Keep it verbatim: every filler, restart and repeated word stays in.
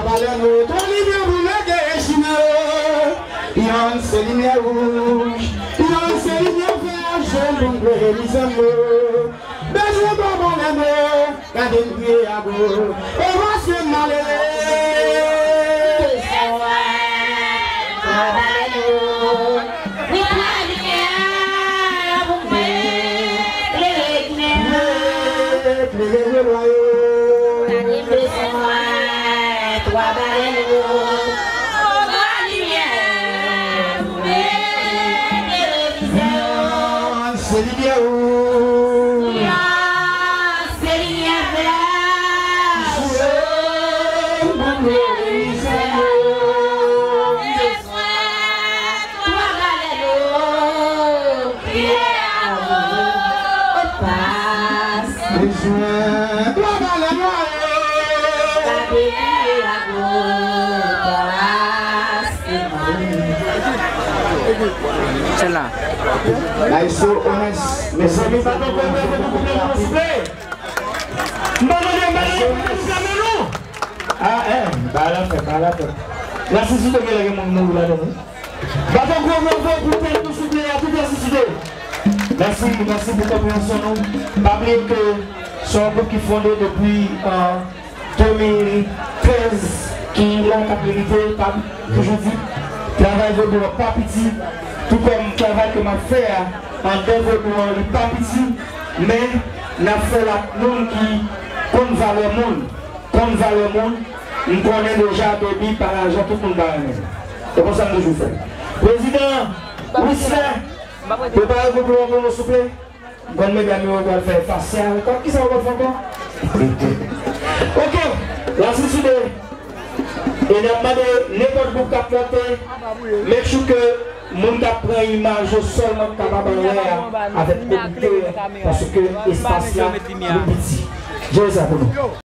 Balèn yo, twa limyè pou leve chimè yo. Yonn se limyè wouj, yonn se limyè vè, jèn pou m klere mizè m yo. Bezwen twa balèn yo, gade m kriye ago. E paske m malere. Bezwen twa balèn yo. Wi, twa limyè pou mwen, klere limyè. Klere limyè yo. Gade m bezwen twa balèn yo. Twa limyè pou mwen, klere limyè. Se limyè ou. Se limyè vè. Jèn pou mwen, klere limyè. Bezwen twa balèn yo. Sèl la. Ay so onès, mezanmi, pa t ankò fè pou koupe la, souple. M pa tande, m pa tande, m pa tande, non. Ah, eh, ba la fè, ba la fè. La, si sou te gen lè gen moun mouri ladan, wi. Bat yon gwo bravo pou tèt nou, souple, a tout ensitide. Mèsi, mèsi pou konpreyansyon nou. Pa bliye ke se yon gwoup ki fonde depi, euh, de mil trèz, ki la k ap milite, pa toujou di, travay vodou an pa piti, tou kòm travay ke m ap fè a, anndan vodou an, li pa piti, men n ap fè l ak moun ki konn valè moun. Konn valè moun, m konnen deja Baby pa lajan tout moun pa renmen l. Se konsa m toujou fè. Prezidan Wislè, prepare gwoup lan pou nou, souple. M konn medam yo pral fè fasyal. Kòm kisa w pral fè ankò? Ok, la siside. E n ap mande nenpòt gwoup k ap monte, make sure ke moun k ap pran imaj yo sèlman kapab anlè a avèk komite a, paske espas la li piti. Jere sa pou nou.